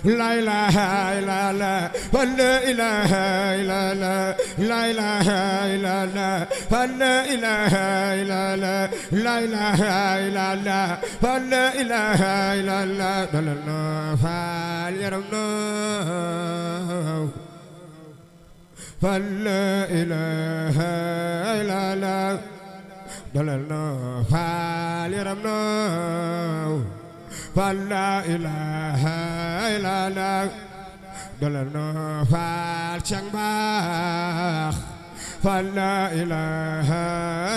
لا إله إلا الله ولا إله إلا الله لا إله إلا الله ولا إله إلا الله لا إله إلا الله ولا إله إلا الله دلنا فاليرمنا فلا إله إلا الله دلنا فاليرمنا فلا إله إلا الله دلنا فالشنباخ فلا إله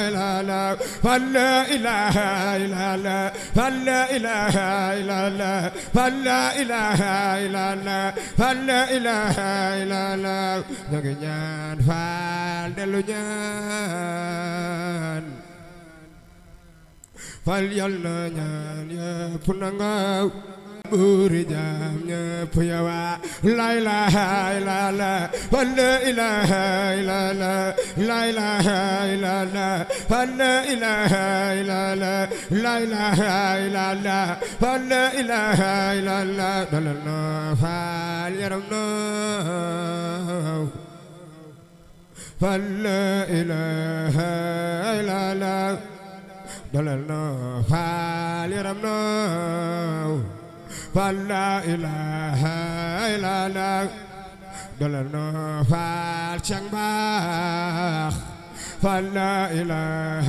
إلا الله فلا إله إلا الله فلا إله إلا الله فلا إله إلا الله فلا إله إلا الله نجيان فالدلوجان فاليالنا يا فنانغاو buri jam ñepp yawa la ilaha illallah la ilaha illallah la ilaha illallah la ilaha illallah la ilaha illallah la ilaha illallah dalna fal yaramna la ilaha illallah dalna fal yaramna فلا إله إلا الله دلنا فالشنباخ فلا إله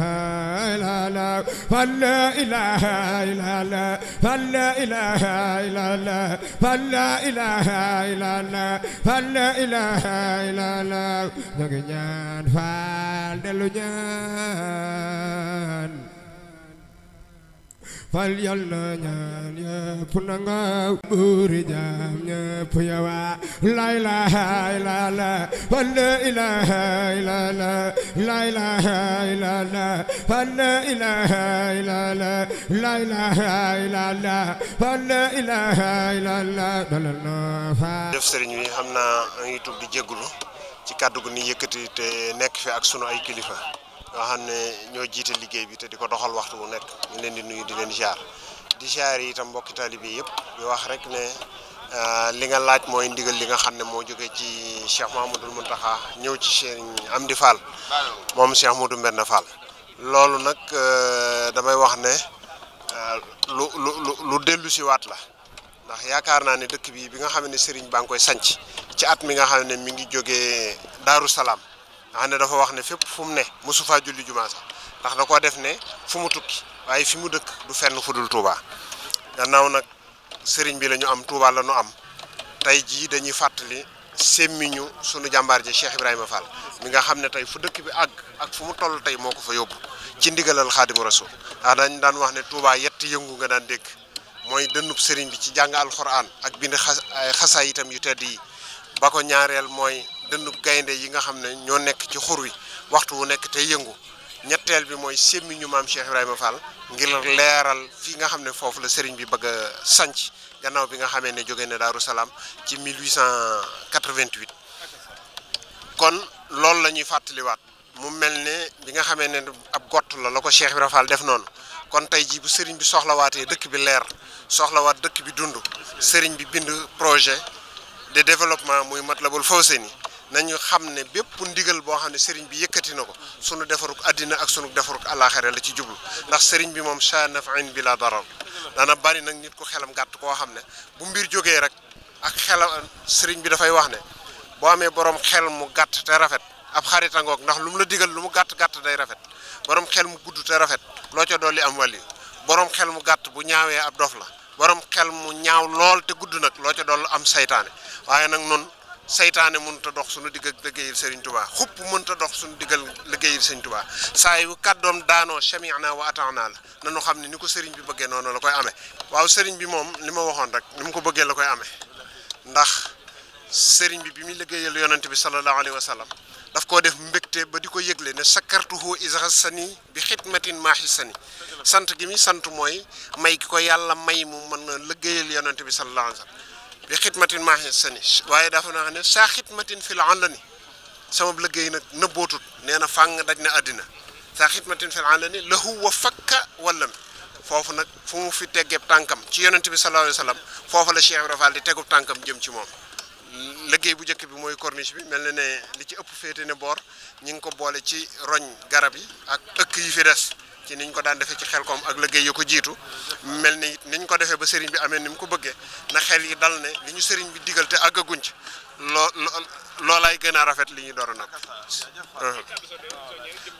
إلا الله فلا إله إلا الله فلا إله إلا الله فلا إله إلا الله فلا إله إلا الله نجيان فالدلوجان فاليالنا يا فنانغاو بوري جام ñepp yawa la ilaha illa allah la ilaha illa allah la ilaha illa allah la ilaha illa allah la ilaha illa allah la ilaha illa allah dalna fa def serigne wi xamna ngi tub di jéggulu ci kaddu gu ni yëkëti te nek fi ak sunu ay kilifa nga xamne ñoo jité liggéey bi te diko doxal waxtu bu nek ñu leen di nuyu di leen ziar di ziar itam mbokk talibé yépp di wax rek ne li nga laaj moy ndigal li nga xamne mo joggé ci Cheikh Mamadou Muntaha ñew ci Serigne Amdi Fall mom Cheikh Modou Mbenn Fall lolu nak damay wax ne lu delu ci wat la ndax yaakar na ne dëkk bi nga xamne Serigne bang koy sanc ci at mi nga xamne mi ngi joggé Darou Salam ane dafa wax ne fépp fu mu ne musu fa julli juma sax ndax da ko def ne fu mu tukki waye fi mu dëkk du fenn fudul Touba gannaaw nak serigne bi lañu am Touba lañu am tay ji dañuy fatali semmiñu sunu jambar ji Cheikh Ibrahima Fall mi nga xamne tay fu dëkk bi ag ak fu mu toll tay moko fa yobbu ci ndigalal Xaadimu Rasuul dañ daan wax ne Touba yett yëngu nga daan dégg moy dënnub serigne bi ci jàng alquran ak bind xasaay itam yu tedd yi bako ñaarel moy dëndub gaynde yi nga xamne ño nek ci xur wi waxtu wu nek tay yëngu ñettel bi moy semmiñu maam Cheikh Ibrahima Fall ngir leeral fi nga xamne fofu la serigne bi bëgg sanc gannaaw bi nga xamé ne joggé né Darou Salam ci 1888 kon lool lañuy fatali wat mu melne bi nga xamé ne ab gott la lako Cheikh Ibrahima Fall def non kon tay ji bu serigne bi soxla waté dëkk bi leer soxla wat dëkk bi dund serigne bi bind projet de développement muy Matlabul Fawzeyni nañu xamne bépp ndigal bo xamne serigne bi yëkëti nako sunu defaruk adina ak sunu defaruk alakhirah la ci jublu ndax serigne bi mom sha naf'in bila darar dana bari nak nit ko xelam gatt ko xamne bu mbir joggé rek ak xelam serigne bi da fay wax ne bo amé borom xel mu gatt te rafet ab xarita ngok ndax lum la digal lu mu gatt gatt day rafet borom xel mu gudd te rafet lo ca doli am wali borom xel mu gatt bu ñaawé ab dof la borom xel mu ñaaw lool te gudd nak lo ca dol am saytaane waye nak non saytaane mënut a dox suñu digg ak liggéeyal Serigne Touba xupp mënut a dox suñu diggal liggéeyal Serigne Touba saa yu kàddoom daanoo sami'na wa ata'na la nañu xam ne ni ko Serigne bi bëggee noonu la koy amee waaw Serigne bi moom li ma waxoon rek ni mu ko bëggee la koy amee ndax Serigne bi muy liggéeyal yonent bi sallallahu alayhi wa sallam daf koo def mbégte ba di ko yëgle ne sakartuhu izhasani bi xidmatin maahisani sant gi mi sant mooy may ki ko yàlla may mu mën a liggéeyal yonent bi sallallahu alayhi wa sallam bi xidmatin maahisani waaye dafa naa ne saa xidmatin fil alani sama liggéey nag nëbbootut nee na fàng daj na àddina saa xidmatin fil alani lahu wa fakka wallam foofu nag fu mu fi teggeeb tànkam ci yonent bi sallallahu alayhi wasallam foofu la Cheikh Ibrahima Fall di tegub tànkam jëm ci moom liggéey bu njëkk bi mooy corniche bi mel na ne li ci ëpp féete ne boor ñi ngi ko boole ci roñ garab yi ak ëkk yi fi des ci niñ ko daan defee ci Xelkom ak liggéey yu ko jiitu mel ni niñ ko defee ba sëriñ bi amee ni mu ko bëggee na xel yi dal ne li ñu sëriñ bi digal te àggaguñ ci loolaay gën a rafet li ñu door a nag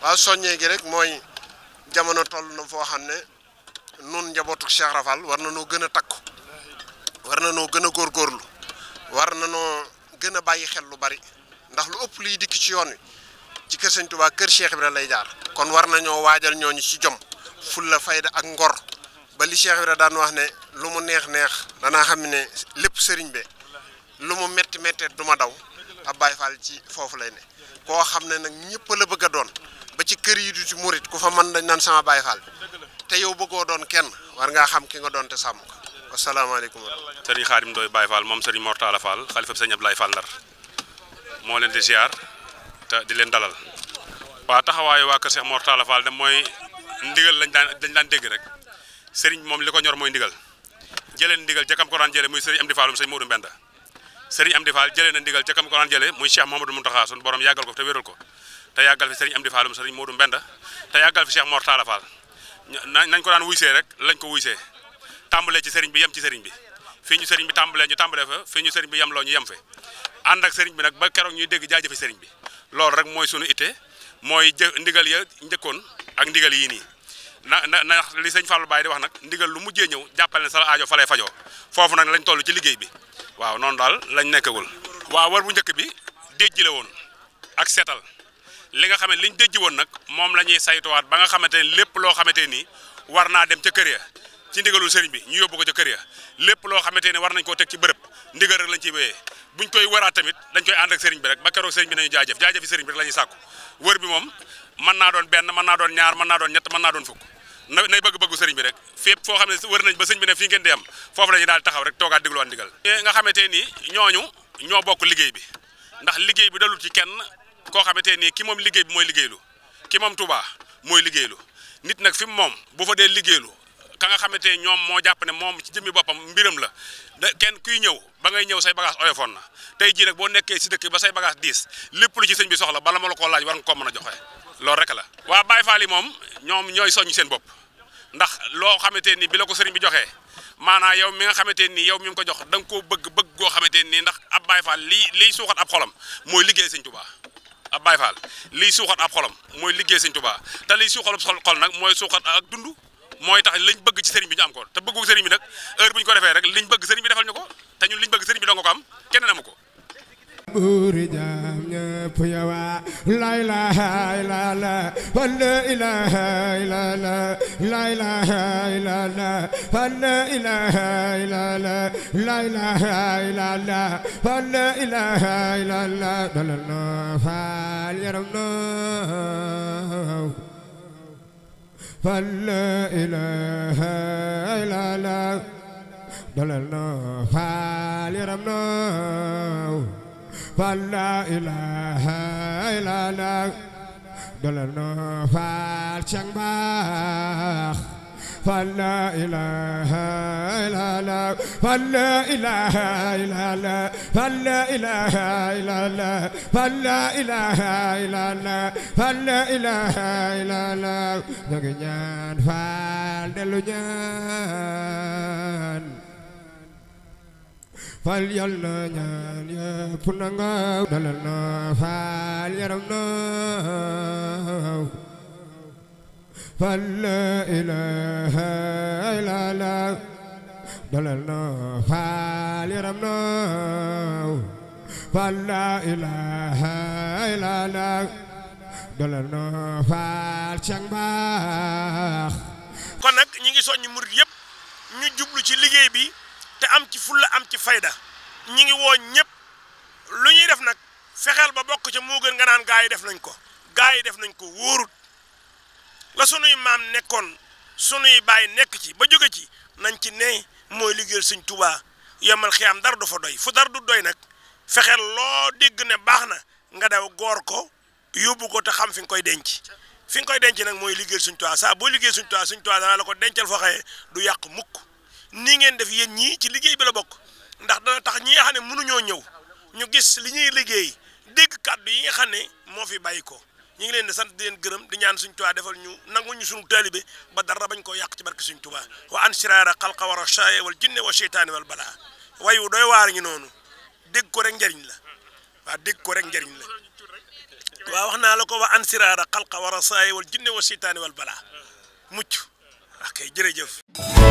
waaw soññee gi rek mooy jamono toll na foo xam ne nun njabootu Cheikh Rafal war na noo gën a takku war na noo gën a góorgóorlu war na noo gën a bàyyi xel lu bari ndax lu ëpp liy dikk ci yoon wi ci kër Sëñ Tuubaa kër Cheikh Ibra lay jaar kon war nañoo waajal ñooñu ci jom fulla fayda ak ngor ba li Cheikh Ibra daan wax ne lu mu neex danaa xam ne lépp sëriñ be lu mu metti du ma daw ab Baay Faal ci foofu lay ne koo xam ne nag ñëpp la bëgg a doon ba ci kër yi du ci murit ku fa mën dañ naan sama Baay Faal te yow bëggoo doon kenn war ngaa xam ki nga doon te sàmm ko wasalaamaaleykum. Sëriñ Xaadim Ndoye Baye Fall moom Sëriñ Mortala Fall xalifa Sëriñ Abdoulaye Fall Ndar moo leen di ziar te di leen dalal waa taxawaayu waa kër Cheikh Mortala Fall de mooy ndigal dañ daan dégg rek sëriñ moom li ko ñor mooy ndigal jëleen ndigal ca kam ko daan jële muy Sëriñ Amdi Fallum Sëriñ Modou Mbenda Sëriñ Amdi Fall jëlee na ndigal ca kam ko daan jële muy Cheikh Mouhamadou Mountakha sun borom yàggal ko te wéral ko te yàggal fi Sëriñ Amdi Fallum Sëriñ Modou Mbenda te yàggal fi Cheikh Mortala Fall nañ ko daan wuysee rek lañ ko wuysee tàmbalee ci sëriñ bi yem ci sëriñ bi fii ñu sëriñ bi tàmbalee ñu tàmbalee fa fii ñu sëriñ bi yem loo ñu yem fe ànd ak sëriñ bi nag ba keroog ñuy dégg jaajëfe sëriñ bi loolu rek mooy sunu itte mooy ndigal ya njëkkoon ak ndigal yii nii na li sëñ Fallou Baye di wax nag ndigal lu mujjee ñëw jàppal ne sa aajo fa lay fajoo foofu nag lañ toll ci liggéey bi waaw noonu daal lañ nekkagul waaw war bu njëkk bi déjji la woon ak seetal li nga xam ne liñ déjji woon nag moom la ñuy saytuwaat ba nga xamante ne lépp loo xamante ni war naa dem ca kër ya ci ndigalul sëriñ bi ñu yóbbu ko ca kër ya lépp loo xamante ne war nañ koo teg ci bërëb ndigal rek lañ ciy wéyee buñ koy waraat tamit dañ koy ànd ak sëriñ bi rek ba keroog sëriñ bi nañu jaajëfi sëriñ bi rek la ñuy sàkku wër bi moom mën naa doon benn mën naa doon ñaar mën naa doon ñett mën naa doon fukk nay bëgg-bëggu sëriñ bi rek fépp foo xam ne wër nañ ba sëriñ bi ne fii ngeen di am foofu la ñuy daal taxaw rek toogaat digluwaat ndigal nga xamante ni ñooñu ñoo bokk liggéey bi ndax liggéey bi dalul ci kenn koo xamante ni ki moom liggéey bi mooy liggéeylu ki moom Touba mooy liggéeylu nit nag fi mu moom bu fa dee liggéeylu ka nga xamante ne ñoom moo jàpp ne moom ci jëmmi boppam mbiram la kenn kuy ñëw ba ngay ñëw say bagage oyofoon na tey jii nag boo nekkee si dëkk ba say bagage diis lépp lu ci sëñ bi soxla bala ma la koo laaj war nga ko mën a joxe loolu rek la waa Baye Fall yi moom ñoom ñooy soññ seen bopp ndax loo xamante ni bi la ko sëriñ bi joxee maanaam yow mi nga xamante ni yow mi ngi ko jox da nga koo bëgg goo xamante ni ndax ab Baye Fall liy suuxat ab xolam mooy liggéey sëñ Touba ab Baye Fall liy suuxat ab xolam mooy liggéey sëñ Touba te liy suuxat xol nag mooy suuxat ak dund mooy tax liñ bëgg ci sëriñ bi ñu am ko te bëggu sëriñ bi nag heure bu ñu ko defee rek liñ bëgg sëriñ bi defal ñu ko te ñun liñ bëgg sëriñ bi dong ko am keneen amu ko buuri jaam ñëpp yawa la ilaha illallah la ilaha illallah la ilaha illallah la ilaha illallah la ilaha illallah la ilaha illallah dalal no faal yaram no la ilaha illallah dalal no faal yaram no la ilaha illallah dalal no faal cang baax la ilaha illallah la ilaha illallah la ilaha illallah la ilaha illallah la ilaha illallah ñu ngi ñaan faal dellu ñaan fal yal na ñaan yëpp nanga dalal na faal yaram na fal la ilaha illallah dalal na faal yaram na fal la ilaha illallah dalal na faal cang baax kon nag ñi ngi soññ murid yëpp ñu jublu ci liggéey bi te am ci fulla am ci fayda ñi ngi woo ñëpp lu ñuy def nag fexeel ba bokk ca moo gën nga naan gaa yi def nañ ko wóorut la sunuy maam nekkoon sunuy baay nekk ci ba jóge ci nañ ci ne mooy liggéeyal Sëñ Tuubaa yomal xiyaam dara du fa doy fu dara du doy nag fexeel loo dégg ne baax na nga daw goor ko yóbbu ko te xam fi nga koy denc fi nga koy denc nag mooy liggéeyal Sëñ Tuubaa saa boo liggéey Sëñ Tuubaa dana la ko dencal foo xëyee du yàq mukk nii ngeen def yéen ñii ci liggéey bi la bokk ndax dana tax ñi nga xam ne mënuñoo ñëw ñu gis li ñuy liggéey dégg kàddu yi nga xam ne moo fi bàyyi ko ñu ngi leen di sant di leen gërëm di ñaan Sëñ Tuubaa defal ñu nangu ñu sunu taalibe ba dara bañ ko yàq ci barke Sëñ Tuubaa wa an siraara xalqa wa rashaaya wal jinne wa seytaani wal balaa wayu doy waar ñi noonu dégg ko rek njariñ la waaw dégg ko rek njariñ la waaw wax naa la ko wa an siraara xalqa wa rashaaya wal jinne wa seytaani wal balaa mucc ok jërëjëf